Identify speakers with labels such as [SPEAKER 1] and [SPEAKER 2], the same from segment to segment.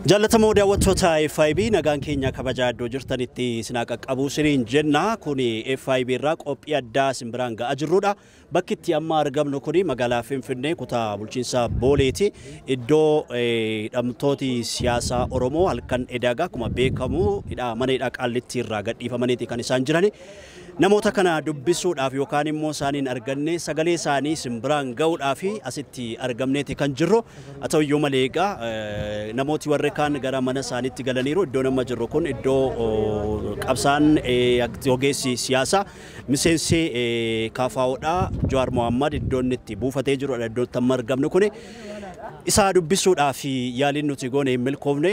[SPEAKER 1] Jaallatamoo daawwattoota FIB, nagaan keenya kabajaa iddoo jirtanitti isin qaqqabu isiniin jenna. Kuni FIB irraa qophii addaa isin biraan ga'aa jirrudha. Bakki itti amma argamnu kuni magaalaa Finfinnee, kutaa bulchiinsa Booleeti. Iddoo hidhamtooti siyaasaa Oromoo halkan edaagaa akkuma beekamu mana hidhaa Qaallitti irraa gadhiifamaniiti kan isaan jirani. Namoota kana dubbisuudhaaf yookaan immoo isaaniin arganne sagalee isaanii isin biraan ga'uudhaaf asitti argamneeti kan jirru. Haa ta'uyyuu malee egaa namooti warri kaan gara mana isaaniitti galaniiru. Iddoon amma jirru kun iddoo qabsaan, ogeessi siyaasaa, miseensi KFOdha, Jawaar Mohammad iddoo inni itti buufatee jirudha. Iddoo itti amma argamnu kuni isa dubbisuudhaaf yaaliin nuti goone hin milkoofne.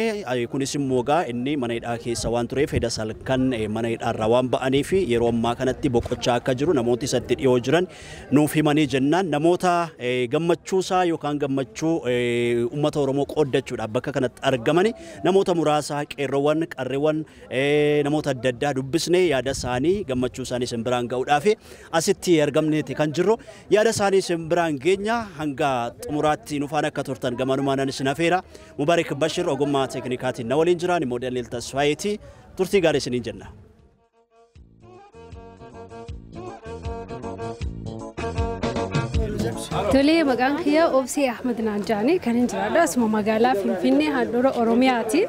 [SPEAKER 1] Kunis immoo egaa inni mana hidhaa keessa waan tureef, heda salkan mana hidhaarraa waan ba'anii fi yeroo ammaa kanatti boqochaa akka jiru namooti isatti dhiyoo jiran nuuf himanii jennaan, namoota gammachuusaa yookaan gammachuu uummata Oromoo qooddachuudhaaf bakka kanatti argamani namoota muraasa, qeerroowwan, qarreewwan, namoota adda addaa dubbisne, yaada isaanii, gammachuu isaanii isin biraan ga'uudhaaf asitti argamneeti kan jirru. Yaada isaanii isin biraan geenya. Hanga xumuraatti nu faana akka turtan gamanumaan isin afeera. Mubarak Bashir ogummaa teeknikaatiin na waliin jiraan, immoo Daniel Tasfaayeeti. Turtii gaarii isiniin jenna.
[SPEAKER 2] Tolee, maqaan kiyya Obsee Ahmad naan jedhani. Kan hin jiraadhu asuma magaalaa Finfinnee, handhuura Oromiyaati.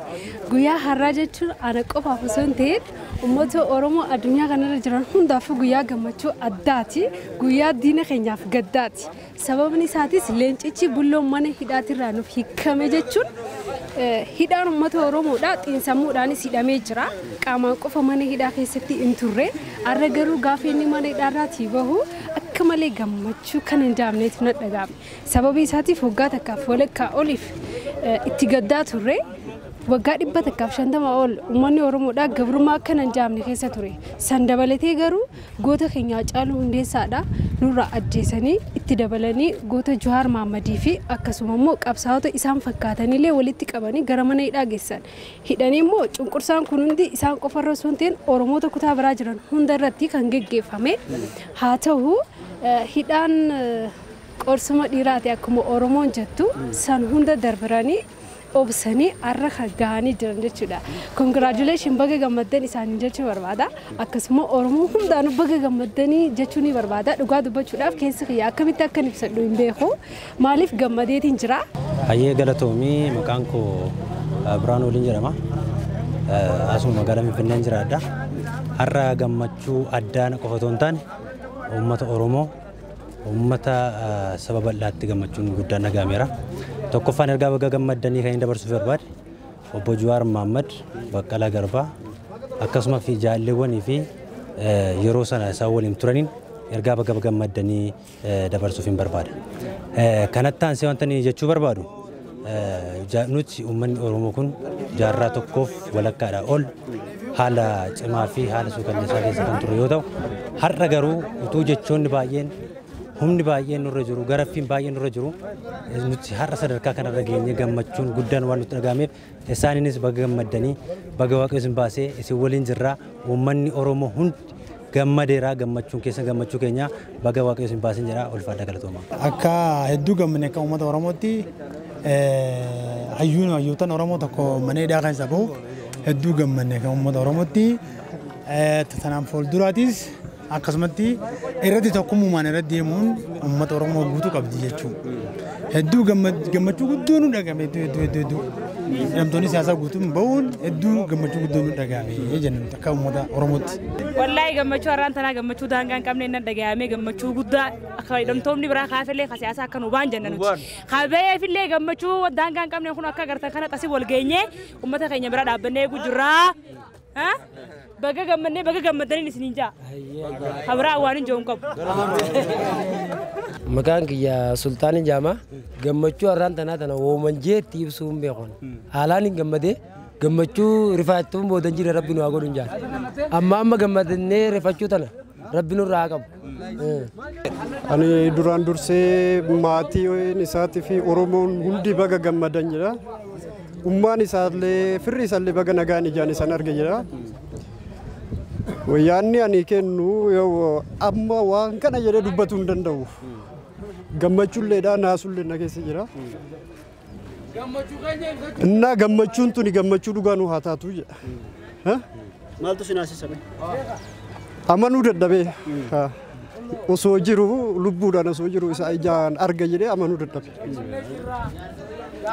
[SPEAKER 2] Guyyaa har'aa jechuun ana qofaaf osoo hin ta'in uummata Oromoo addunyaa kanarra jiran hundaafuu guyyaa gammachuu addaati. Guyyaa diina keenyaaf gaddaati. Sababni isaatis leencichi bulloon mana hidhaatirraa nuuf hiikame jechuun hidhaan uummata Oromoodha. Xiinsammuudhaanis hidhamee jira. Qaamaan qofa mana hidhaa keessatti hin turre. Har'a garuu gaafa inni mana hidhaarraatii bahu akka malee gammachuu kan hin jaamneetu na dhaga'ame. Sababii isaatiif waggaa takkaaf walakkaa oliif itti gaddaa turre. Waggaa 150 ol uummanni Oromoodhaa gabrummaa akkana hin jaamne keessa ture. San dabalatee garuu goota keenya Haacaaluu Hundeessaadha nurraa ajjeesanii, itti dabalanii goota Jawaar Mahammadii fi akkasuma immoo qabsaa'ota isaan fakkaatanillee walitti qabanii gara mana hidhaa geessan. Hidhanii immoo cunqursaan kun hundi isaan qofarra osoo hin ta'in Oromoota kutaa biraa jiran hunda irratti kan geggeeffame. Haa ta'u, hidhaan qorsuma dhiiraati akkuma Oromoon jettu, san hunda darbiranii obsanii har'a kan gahanii jiran jechuudha. Congratulation, baga gammaddan isaanii jechuu barbaada. Akkasuma Oromoo hundaanuu baga gammaddanii jechuu ni barbaada. Dhugaa dubbachuudhaaf keessa kiyya akkamitti akkan ibsadhu hin beeku. Maaliif gammadeetiin jira?
[SPEAKER 3] Hayyee, galatoomii. Maqaan koo Biraan Oliin jedhama. Asuma magaalaa Finfinneen jiraadha. Har'a gammachuu addaa na qofa otoo hin taane uummata Oromoo, uummata saba bal'aatti gammachuun guddaan dhaga'ameera. Tokkoffaan ergaa baga gammaddanii kan inni dabarsuuf barbaade obbo Jawaar Mohammad, Baqqalaa Garbaa, akkasuma fi jaalleewwanii fi yeroo sana isaan waliin turaniin ergaa baga gammaddanii dabarsuuf hin barbaada. Kanatti aansee wanta inni jechuu barbaadu, nuti uummanni Oromoo kun jaarraa tokkoof walakkaadhaa ol haala cimaa fi haala suukanneessaa keessa kan ture yoo ta'u, har'a garuu utuu jechoonni baay'een, humni baay'een nurra jiru, garaffiin baay'een nurra jiru, nuti har'a sadarkaa kanarra geenye gammachuun guddaan waan nutti dhaga'ameef isaaniinis baga gammaddanii, baga Waaqayyo isin baasee, isin waliin jirraa. Uummanni Oromoo hundi gammadeeraa, gammachuun keessa gammachuu keenya, baga Waaqayyo isin baasin jedha. Ulfaadha, galatooma.
[SPEAKER 4] Akka hedduu gammanne akka uummata Oromootti, hayyuun hayyootan Oromoo tokko mana hidhaa keessa bahu hedduu gammanne akka uummata Oromootti. Sanaan fuulduraatis akkasumatti irratti tokkummaan irratti deemuun uummata Oromoo guutuu qabdi jechuudha. Hedduu gammachuu guddoo nu dhagahame, hedduu hedduu hedduu hedduu. Hidhamtoonni siyaasaa guutuun bahuun hedduu gammachuu guddoo nu dhagahame jennu akka uummata Oromootti.
[SPEAKER 5] Wallaahi, gammachuu har'aan tanaa gammachuu daangaa hin qabne nan dhagahame. Gammachuu guddaa akka hidhamtoonni biraa kaafillee ka siyaasaa akka nu baan jenna nuti. Kabeefillee gammachuu daangaa hin qabne kun akka agartan kana xasii wal geenyee uummata keenya bira dhaabbannee eeguu jirraa. Baga gammannee, baga gammadaniin isiniin jaa. Habiraa waan hin jiru hin qabu.
[SPEAKER 6] Maqaan kiyya Sultaan Jaamaa. Gammachuu har'aan tanaa tana wooman jeetti ibsuu hin beekon. Haalaan hin gammadee, gammachuu rifaattuun boodan jira. Rabbi nu haa godhu hin jaal. Amma amma gammadannee rifachuu tana Rabbi nurraa haa qabu.
[SPEAKER 7] Ani duraan dursee maatiin isaatii fi Oromoon hundi baga gammadan jedha. Ummaan isaallee, firri isaallee baga nagaan ijaan isaan arge jedha. Wayyaanni ani kennu yoo amma waan kana jedhee dubbatuu hin danda'u. Gammachuulleedha, naasullee na keessa jira. Innaa gammachuun tuni gammachuu dhugaa nu haa taatu jedha.
[SPEAKER 1] Maaltu si naasisame?
[SPEAKER 7] Amanuu dadhabee osoo jiru lubbuudhaan osoo jiru isa ijaan arga jedhee amanuu dadhabe.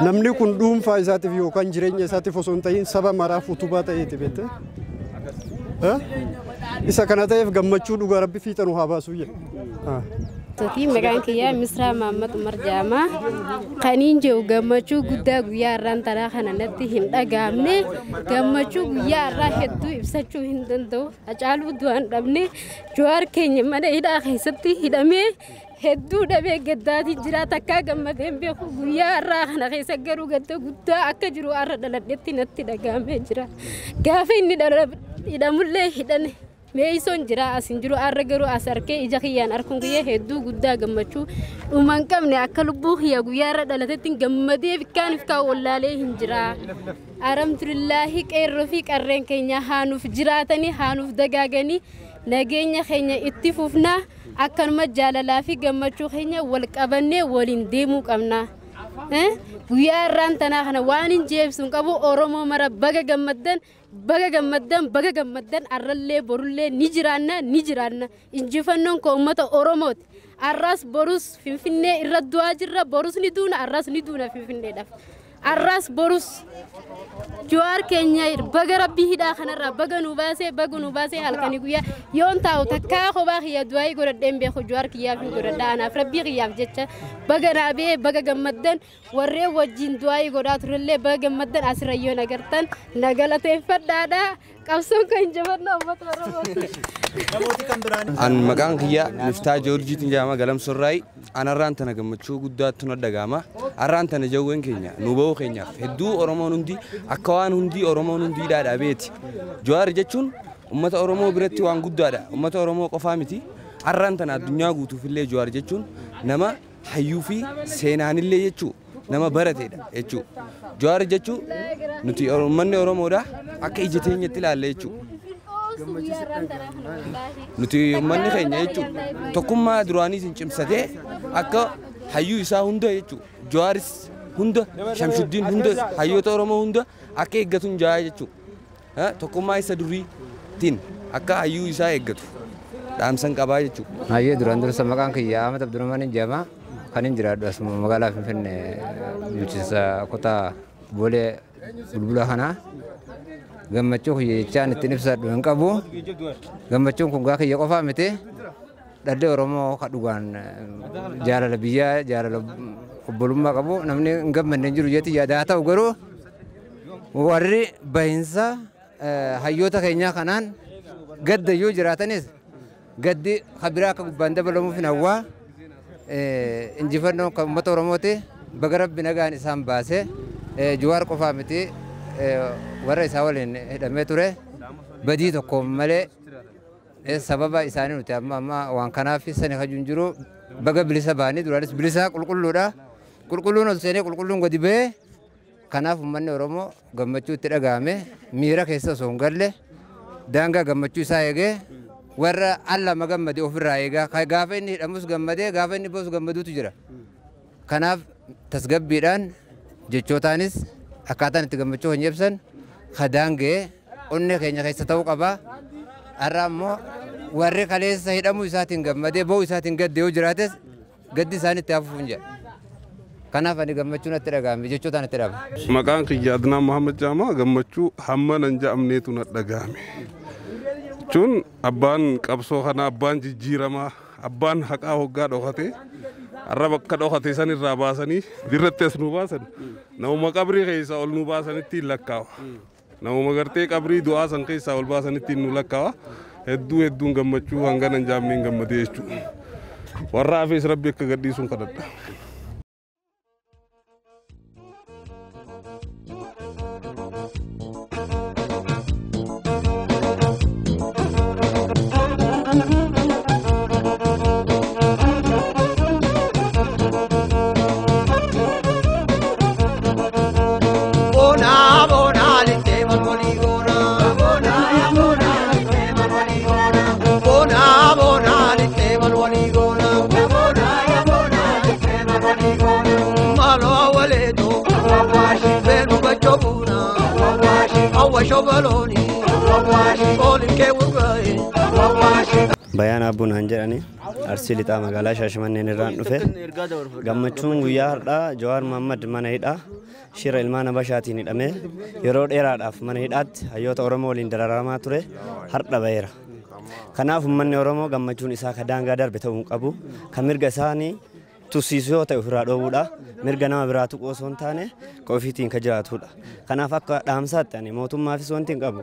[SPEAKER 7] Namni kun dhuunfaa isaatiif yookaan jireenya isaatiif osoo hin ta'in saba maraaf utubaa ta'eeti beekte. Isa kana ta'eef gammachuu dhugaa rabbi fiixa nu haa baasuu jedha.
[SPEAKER 2] Totii maqaan kiyyaa Misraa Mahammad Umar jedhama. Kaniin jiru gammachuu guddaa guyyaa har'aan tanaa kana natti hin dhaga'amne gammachuu guyyaa har'aa hedduu ibsachuu hin danda'u. Hacaaluu du'aan dhabne Jawaar keenya mana hidhaa keessatti hidhamee hedduu dhabee gaddaatii jira takkaa gammadee hin beeku guyyaa har'aa kana keessa garuu gadda guddaa akka jiru har'a dhaladhetti natti dhaga'amee jira. Gaafa inni hidhamullee hidhane meeysoon jira as hin jiru har'a garuu as arkee ija kiyyaan arkuun guyyaa hedduu guddaa gammachuu dhuma hin qabne akka lubbuu kiyya guyyaa har'a dhalatetti gammadee fikkaan ifkaan wallaalee hin jira. Alhamdulillaahi qeerroo fi qarreen keenya haanuuf jiraatanii haanuuf dagaaganii nageenya keenya itti fufnaa akkanuma jaalalaa fi gammachuu keenya wal qabannee waliin deemuu qabna. Guyyaa har'aan tanaa kana waan hin jeebsu hin qabu Oromoo mara baga gammaddan baga gammaddan baga gammaddan arrallee borullee ni jiraanna ni jiraanna injifannoon koo uummata Oromooti. Arras borus Finfinnee irra du'aa jirra borus ni duuna arras ni duuna Finfinneedhaaf. Arras borus Jawaar keenya baga rabbii hidhaa kanarraa baga nu baasee baga nu baasee halkanii guyyaa yoon taa'u takkaa kophaa kiyya du'aayii godhadheen beeku Jawaar kiyyaaf hin godhadha anaaf rabbii kiyyaaf jecha baga naabee baga gammaddan warreen wajjin du'aayii godhaa turellee baga gammaddan asirra yoon agartan na galateeffadhaadha qabsoon kan injifannoo uummata Oromooti.
[SPEAKER 8] An maqaan kiyya Miftaa Joorjiitiin jedhama Galamsorraayi. An har'aan tana gammachuu guddaatti nu dhaga'ama. Har'aan tana jawween keenya nu ba'uu keenyaaf hedduu Oromoon hundi akka waan hundi Oromoon hundi hidhaadhaa beeti. Jawaar jechuun uummata Oromoo biratti waan guddaadha. Uummata Oromoo qofaa miti. Har'aan tana addunyaa guutuufillee Jawaar jechuun nama hayyuu fi seenaanillee jechuu nama barateedha jechuu. Jawaar jechuun nuti uummanni Oromoodha akka ija teenyatti ilaalla jechuu. Nuti uummanni keenya jechuun tokkummaa duraanii isin cimsatee akka hayyuu isaa hunda jechuun Jawaaris hunda Shamshuddiin hunda hayyoota Oromoo hunda akka eeggatu jaa jechuun tokkummaa isa duriitiin akka hayyuu isaa eeggatu dhaamsan qabaa jechuudha.
[SPEAKER 9] Hayyee duraan dursa maqaan kiyya Ahmad Abdurrahman jedhama. Kan hin jiraadhu asuma magaalaa Finfinnee bulchiinsa kutaa Boolee Bulbula kanaa. Gammachuu kiyya jechaan ittiin ibsadhu hin qabu. Gammachuun kun gaa kiyya qofaa miti. Dhalli Oromoo ka dhugaan jaalala biyyaa jaalala obbolummaa qabu namni hin gammanne hin jiru jetti yaada haa ta'u garuu warri bahinsa hayyoota keenyaa kanaan gadda yoo jiraatanis gaddi kabiraa akka gubbaan dabalamuuf hin hawwaa injifannoon kan uummata Oromooti baga rabbi nagaan isaan baase Jawaar qofaa miti warra isaa waliin hidhamee ture badii tokko malee sababa isaanii nuti amma amma waan kanaaf sani kajuun jiru baga bilisa baanii duraanis bilisa qulqulluudha. Qulqulluun ol seenee qulqulluun gadi ba'ee kanaaf uummanni Oromoo gammachuu itti dhaga'ame miira keessa osoo hin galle daangaa gammachuu isaa eegee warra allama gammade ofirraa eegaa gaafa inni hidhamus gammadee gaafa inni ba'us gammaduutu jira. Kanaaf tasgabbiidhaan jechootaanis akkaataan itti gammachuu hin ibsan kadaangee onnee keenya keessa ta'uu qaba. Har'a immoo warri kaleessa hidhamuu isaatiin gammadee ba'uu isaatiin gadde yoo jiraates gaddi isaanii itti hafuuf hin jedha. Kanaaf ani gammachuu natti dhaga'ame jechootaan itti dhaga'ame.
[SPEAKER 10] Maqaan kiyya Adnaan Muhammad jedhama gammachuu hamma nan jedhamneetu na dhaga'ame. Jechuun abbaan qabsoo kanaa abbaan jijjiiramaa abbaan haqaa hoggaa dhokate har'a bakka dhokate san irraa baasanii dirratti as nu baasan namuma qabrii keessaa ol nu baasanitti hin lakkaawa. Namuma gartee qabrii du'aa san keessaa ol baasanitti nu lakkaawa. Hedduu hedduun gammachuu hangana hin jaamneen gammadee jechuudha. Warra hafes rabbi akka gadhiisuun kadhadha.
[SPEAKER 11] Bona, bona, Bayaan Abbuun jedhani Arsii Lixaa magaalaa Shaashimanneen irraan dhufe. Gammachuun guyyaa har'aa Jawaar Mohammad mana hidhaa shira ilmaan Habashaatiin hidhamee yeroo dheeraadhaaf mana hidhaatti hayyoota Oromoo waliin dararamaa ture har'a ba'eera. Kanaaf uummanni Oromoo gammachuun isaa ka daangaa darbe ta'uu hin qabu. Kan mirga isaanii tussiisu yoo ta'e ofirraa dhoowwuudha. Mirga nama biraa tuquu osoo hin taane ka ofiitiin ka jiraatudha. Kanaaf akka dhaamsaatti ani mootummaafis wanti hin qabu.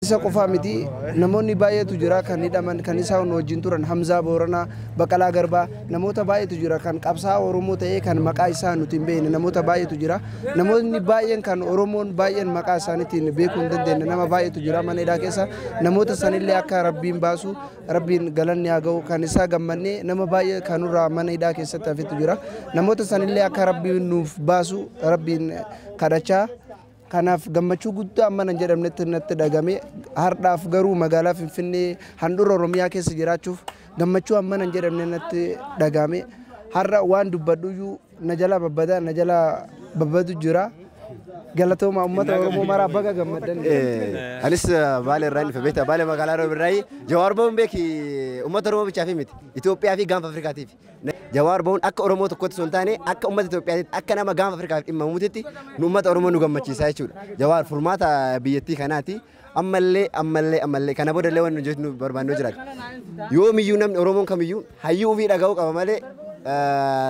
[SPEAKER 12] Isa qofaa miti namoonni baay'eetu jira kan hidhaman kan isaan wajjin turan Hamzaa Booranaa, Baqalaa Garbaa namoota baay'eetu jira kan qabsaa'aa Oromoo ta'ee kan maqaa isaa nuti hin beekne namoota baay'eetu jira. Namoonni baay'een kan Oromoon baay'een maqaa isaaniitiin beekuu hin dandeenye nama baay'eetu jira mana hidhaa keessa. Namoota sanillee akka Rabbiin baasu Rabbiin galanni haa ga'u kan isaa gammannee nama baay'ee kanurraa mana hidhaa keessatti hafetu jira. Namoota sanillee akka Rabbiin nuuf baasu Rabbiin kadhachaa. Kanaaf gammachuu guddaa amma nan jedhamnetti natti dhagame hardhaaf garuu magaalaa Finfinnee handhuura Oromiyaa keessa jiraachuuf gammachuu amma nan jedhamne natti dhagame har'a waan dubbadhuyyuu na jalaa babbadaa na jalaa babbadu jira. Galatooma uummata Oromoo maraa baga gammaddan.
[SPEAKER 13] Anis Baalee irraa dhufe beektaa Baalee magaalaa Roob irraa Jawaar Ba'uun beeki uummata Oromoo bichaaf miti Itoophiyaa fi gaanfa Afrikaatiif. Jawaar Ba'uun akka Oromoo tokkotti osoo hin taane akka uummata Itoophiyaatti akka nama gaanfa Afrikaaf dhimmamuutitti nu uummata Oromoo nu gammachiisaa jechuudha. Jawaar furmaata biyyattii kanaati. Ammallee ammallee ammallee kana boodallee waan nu nu barbaannu jiraata. Yoomiyyuu namni Oromoon kamiyyuu hayyuu ofii dhaga'uu qaba malee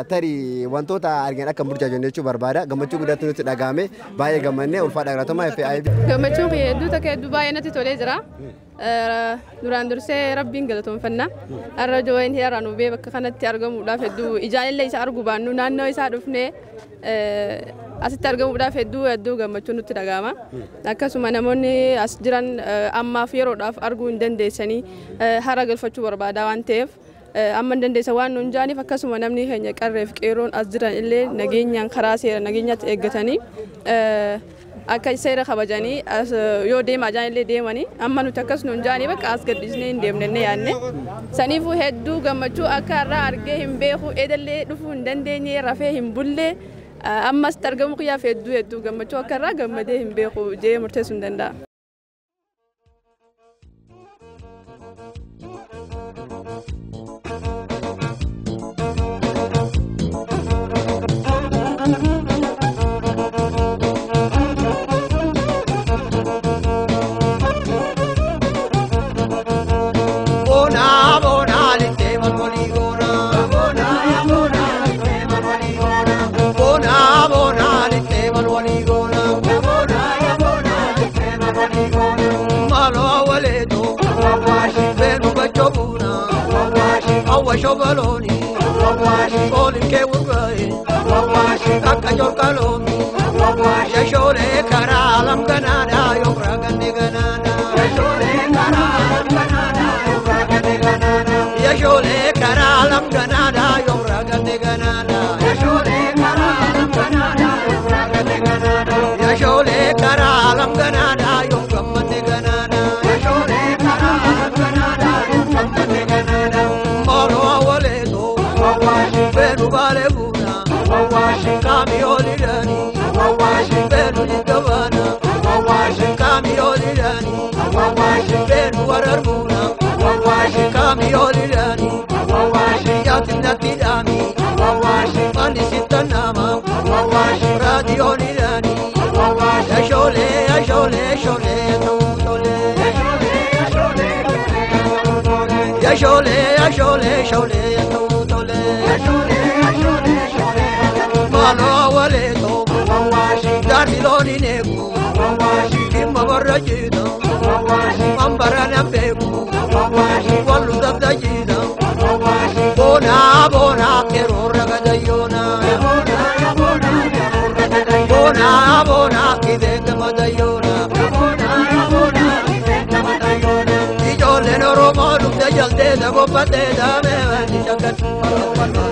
[SPEAKER 13] tarii wantoota argan akka burjaajoon jechuu barbaada. Gammachuu guddaatu nutti dhaga'ame baay'ee gammannee ulfaadha galatoomaa FIB.
[SPEAKER 14] Gammachuun kiyya hedduu takka hedduu baay'ee natti tolee jira. Duraan dursee Rabbiin galatoomfanna. Har'a Jawaar hidhaarraa nu bee bakka kanatti argamuudhaaf hedduu ijaan illee isa arguu baannu naannoo isaa dhufnee Asitti argamuudhaaf hedduu hedduu gammachuun nutti dhaga'ama. Akkasuma namoonni as jiran ammaaf yeroodhaaf arguu hin dandeessanii hara galfachuu barbaada waan ta'eef amma hin dandeessa waan nuun jaaniif akkasuma namni keenya qarreef qeerroon as jiran illee nageenyaan karaa seera nageenyaatti eeggatanii akka seera kabajanii yoo deemaa jiran illee deemanii amma nuti akkas nuun jaanii bakka as gaddisnee hin deemnenne yaadne. Saniifuu hedduu gammachuu akka har'aa argee hin beeku edallee dhufuu hin dandeenye rafee hin bulle ammas argamu kiyyaaf hedduu hedduu gammachuu akka irraa gammadee hin beeku jee murteessuu hin danda'a.
[SPEAKER 15] Shobaloni, Olin ke urgai, Akka jorkalomi, Yashore kara alam ganada, Yobragan ganada, Yashore kara alam ganada, Yobragan ganada, Yashore kara alam ganada, Yobragan ganada, Yashore kara alam ganada, Yobragan ganada, Yashore kara alam ganada, Yobragan ganada, Yashore kara alam ganada, Yobragan ganada. Yashole, yashole, shole, tole. Yashole, yashole, shole. Malo waleto, darsiloni negu, kimma barajida, mambarana beku, wallu dabdajida, bona bona kerora gadayona, bona bona kidega madayona, bona bona kidega madayona. Ijoolleen Oromoo dhufte jaltee dagobbattee daamee ni shakkatu,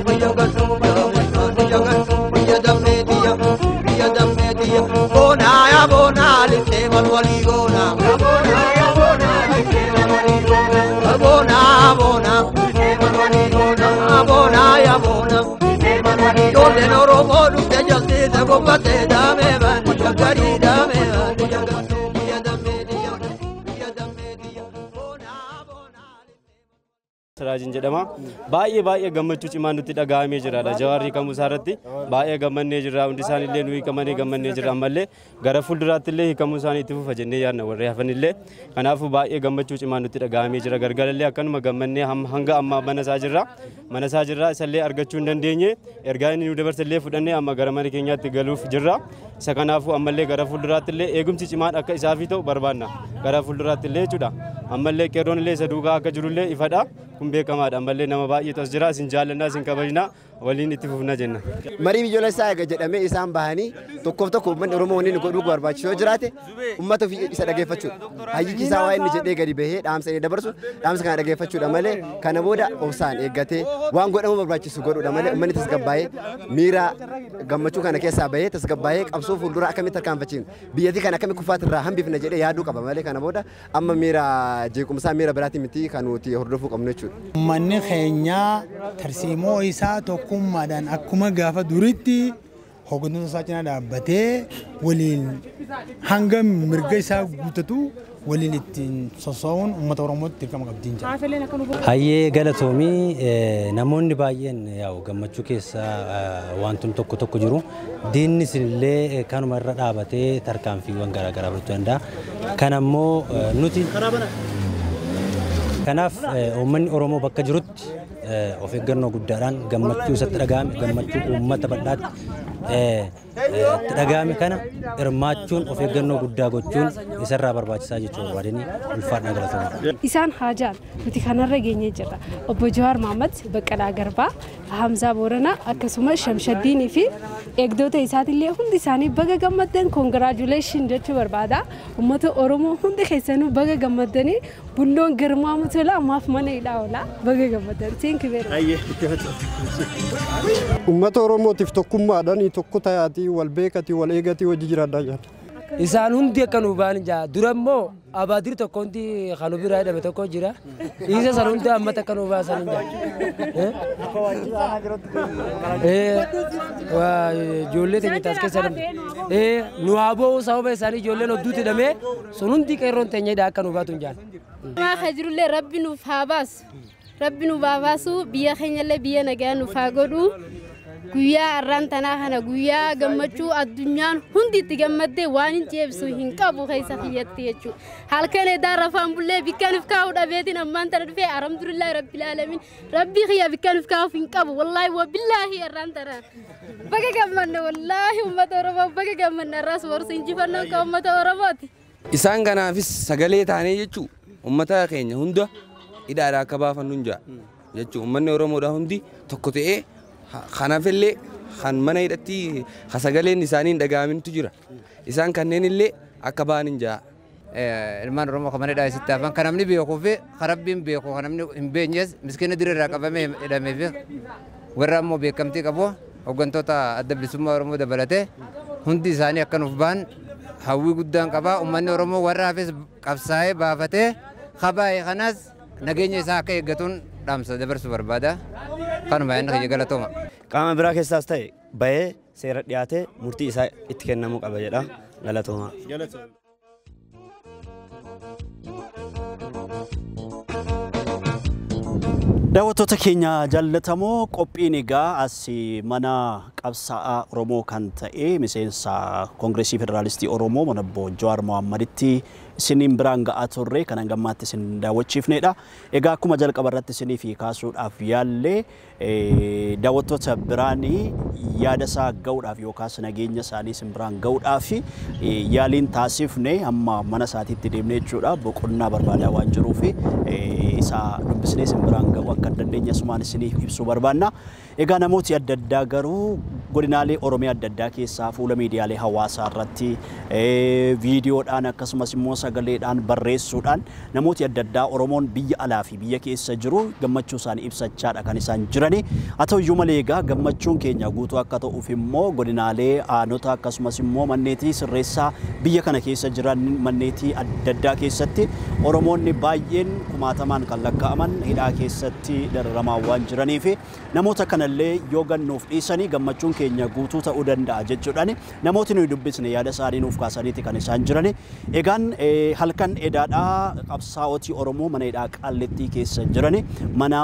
[SPEAKER 15] ni shakkatu, ni shakkatu, biyya dammeetiyya, biyya dammeetiyya. Boonaa yaa boonaa liftee mal walii goona. Boonaa yaa boonaa liftee mal walii goona. Boonaa boonaa liftee mal walii goona. Boonaa yaa boonaa liftee mal walii goona. Ijoolleen Oromoo dhufte jaltee dagobbattee daamee ni shakkari daamee ni shakkatu, biyya dammeetiyya, biyya dammeetiyya.
[SPEAKER 16] Siraajin jedhama. Baay'ee baay'ee gammachuu cimaa nutti dhaga'amee jira. Jawaarri hiikamuu isaa irratti baay'ee gammannee jirra. Hundi isaaniillee nu hiikamanii gammannee jirra. Ammallee gara fuulduraatti illee hiikamuu isaanii itti fufa jennee yaadna warri hafanillee. Kanaafuu baay'ee gammachuu cimaa nutti dhaga'amee jira. Gargarallee akkanuma gammannee hanga ammaa mana isaa jirra. Mana isaa jirra isallee argachuu hin dandeenye. Ergaa inni nu dabarsellee fudhannee amma gara mana keenyaatti galuuf jirra. Isa kanaafuu ammallee gara fuulduraatti illee eegumsi cimaan akka isaafii ta'u barbaanna. Gara fuulduraatti illee jechuudha. Ammallee qeerroon illee isa duukaa akka jirullee ifadha. Kun beekamaadha. Ammallee nama baay'eetu as jira. Isin jaallannaa, isin kabajnaa, waliin itti fufna jenna.
[SPEAKER 13] Marii biyyoolessaa eega jedhamee isaan bahanii tokkoof tokko uummanni Oromoo wanni inni godhuu barbaachisu yoo jiraate uummata ofii isa dhageeffachuudha. Hayyichi isaa waa inni jedhee gadi bahee dhaamsa inni dabarsu dhaamsa kana dhageeffachuudha malee kana booda obsaan eeggatee waan godhamuu barbaachisu godhuudha malee uummanni tasgabbaa'ee miira gammachuu kana keessaa bahee tasgabbaa'ee qabsoo fuuldura akkamitti tarkaanfachiifna biyyattii kana akkamitti kufaatirraa hambifna jedhee yaaduu qaba malee kana booda amma miira jeequmsaa miira biraatiin miti kan nuti hordofuu qabnu jechuudha.
[SPEAKER 4] Uummanni keenya tarsiimoo isaa tokkummaadhaan akkuma gaafa duritti hooggantoota isaa cinaa dhaabbatee waliin hanga mirga isaa guuttatu waliin ittiin sossoo'uun uummata Oromootti dirqama qabdiin jira.
[SPEAKER 3] Hayyee galatoomii namoonni baay'een yaa'u gammachuu keessa wantoonni tokko tokko jiru. Diinni isinillee kanuma irra dhaabatee tarkaanfiiwwan garaagaraa fudhachuu danda'a. Kana immoo nuti kanaaf uummanni Oromoo bakka jirutti of eeggannoo guddaadhaan gammachuu isatti dhaga'ame gammachuu uummata bal'aatti Itti dhaga'ame kana hirmaachuun of eeggannoo guddaa gochuun isarraa barbaachisaa jechuu barbaadanii ulfaadha galatooma.
[SPEAKER 2] Isaan haajaan nuti kanarra geenyee jirra. Obbo Jawaar Mohaammed, Baqqalaa Garbaa, Hamzaa Booranaa akkasumas Shamshaddiinii fi eegdota isaatillee hundi isaanii baga gammaddan congratulation jechuu barbaada. Uummata Oromoo hundi keessanuu baga gammaddanii bulloon girmaamu tola ammaaf mana hidhaa oola baga gammaddan. Thank you very much.
[SPEAKER 7] Uummata Oromootiif tokkummaadhaan tokko ta'aatii wal beekatii wal eegatii hojii jiraadhaa jira.
[SPEAKER 6] Isaan hundi akka nu ba'an jaa dura immoo abaadir tokko hundi kan nu biraa hidhame tokko jira. Isa san hundi ammata akka nu baasan hin jaa. Ijoollee teenya taas keessa hidhamte. Nu haa boo'u sababa isaanii ijoolleen hodduutti hidhamee sun hundi qeerroon teenya hidhaa akka nu baatu hin jaan.
[SPEAKER 17] Maa jirullee rabbi nuuf haa baasu. Rabbi nuuf haa baasu biyya keenyallee biyya nagaa nuuf haa godhu. Guyyaa har'aan tanaa kana guyyaa gammachuu addunyaan hundi itti gammaddee waan hin jeebsu hin qabu keessa kiyyatti jechuudha. Halkan edaa rafaan bullee bikkaan if kaa'u dhabeetiin ammaan tana dhufee alhamdulillahi rabbil aalamiin rabbii kiyya bikkaan if kaa'uuf hin qabu wallaahi wabillaahi har'aan tana. Baga gammanne wallaahi uummata Oromoo baga gammanne har'aas barsu injifannoon kan uummata Oromooti.
[SPEAKER 8] Isaan kanaafis sagalee taanee jechuu uummata keenya hunda hidhaadhaa akka baafannu hin jaa jechuu uummanni Oromoodhaa hundi tokko ta'ee kanaafillee kan mana hidhatti sagaleen isaanii hin dhaga'amintu jira. Isaan kanneen illee akka ba'an hin jaa.
[SPEAKER 9] Ilmaan Oromoo kan mana hidhaa isitti hafan kan namni beekuu fi kan rabbiin beeku kan namni hin beenyes miskiina dirree irraa qabamee hidhamee fi warra ammoo beekamtii qabu hooggantoota adda bilisummaa Oromoo dabalatee hundi isaanii akka nuuf ba'an hawwii guddaan qaba. Uummanni Oromoo warra hafes qabsaa'ee baafatee kabaa'e kanas nageenya isaa akka eeggatuun dhaamsa dabarsuu barbaada. Kanuma inni kiyya galatooma.
[SPEAKER 11] Qaama biraa keessaas ta'e bahee seera dhiyaatee murtii isaa itti kennamuu qaba jedha. Galatooma.
[SPEAKER 1] Daawwattoota keenya jaallatamoo qophiin egaa as mana qabsaa'aa Oromoo kan ta'e miseensa Koongireesii Federaalistii Oromoo mana obbo Jawaar Mohaammaditti isiniin biraan ga'aa turre kan hangammaatti isin daawwachiifnedha. Egaa akkuma jalqaba irratti isiniif kaasuudhaaf yaallee daawwattoota biraanii yaada isaa ga'uudhaaf yookaas nageenya isaanii isin biraan ga'uudhaaf yaaliin taasifne amma mana isaatiitti deemnee jechuudha boqonnaa barbaadaa waan jiruuf isa dubbisnee isin biraan ga'uu akka hin dandeenye asumaan isiniif ibsuu barbaanna. Egaa namooti adda addaa garuu godinaalee Oromiyaa adda addaa keessaa fuula miidiyaalee hawaasaa irratti viidiyoodhaan akkasumas immoo sagaleedhaan barreessuudhaan namooti adda addaa Oromoon biyya alaa fi biyya keessa jiru gammachuu isaanii ibsachaadha kan isaan jirani. Haa ta'u iyyuu malee egaa gammachuun keenya guutuu akka ta'uuf immoo godinaalee aanota akkasumas immoo manneetii sirreessaa biyya kana keessa jiran manneetii adda addaa keessatti Oromoonni baay'een kumaatamaan kan lakkaa'aman hidhaa keessatti dararamaa waan jiraniif namoota kanallee yoo gannuuf dhiisanii gammachuun keenya guutuu ta'uu danda'a jechuudhaan namooti nuyi dubbisne yaada isaanii nuuf kaasaniiti kan isaan jirani. Egaan halkan edaadhaa qabsaa'otii Oromoo mana hidhaa Qaallittii keessa jirani mana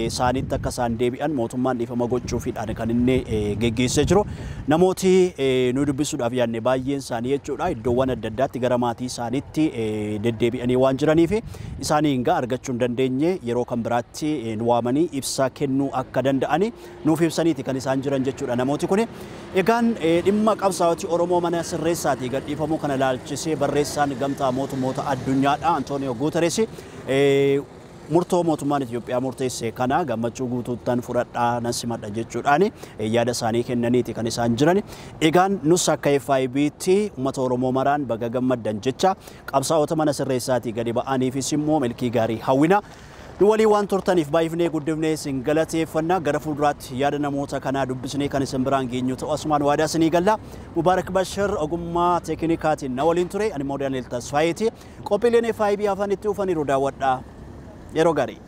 [SPEAKER 1] isaaniitti akka isaan deebi'an mootummaan dhiifama gochuufiidhaan kan inni geggeessee jiru. Namooti nuyi dubbisuudhaaf yaadne baay'een isaanii jechuudha iddoowwan adda addaatti gara maatii isaaniitti deddeebi'anii waan jiraniif isaanii hingaa argachuu hin dandeenye yeroo kan biraatti nu waamanii ibsa kennuu akka danda'ani nuuf ibsaniiti kan isaan jiran jechuudha namooti kun. Egaan dhimma qabsaa'otii Oromoo mana sirreessaatii gadhiifamuu kana ilaalchisee barreessaan gamtaa mootummoota addunyaadha Antooniyoo Guuteres murtoo mootummaan Itoophiyaa murteesse kana gammachuu guutuuttan fudhadhaa nan simadha jechuudhaan yaada isaanii kennaniiti kan isaan jiran. Egaan nus akka FIB'tti uummata Oromoo maraan baga gammaddan jecha qabsaa'ota mana sirreessaatii gadi ba'aniifis immoo milkii gaarii hawwina. Nu walii waan turtaniif baay'ifnee guddifnee isin galateeffannaa gara fuulduraatti yaada namoota kanaa dubbisnee kan isin biraan geenyu ta'u asumaan waadaa isinii galla. Mubaarak Bashir ogummaa teeknikaatiin na waliin ture ani immoo Daani'el Tasfaayeeti. Qophiileen FIB hafan itti dhufaniiru daawwadhaa. Yeroo gaarii.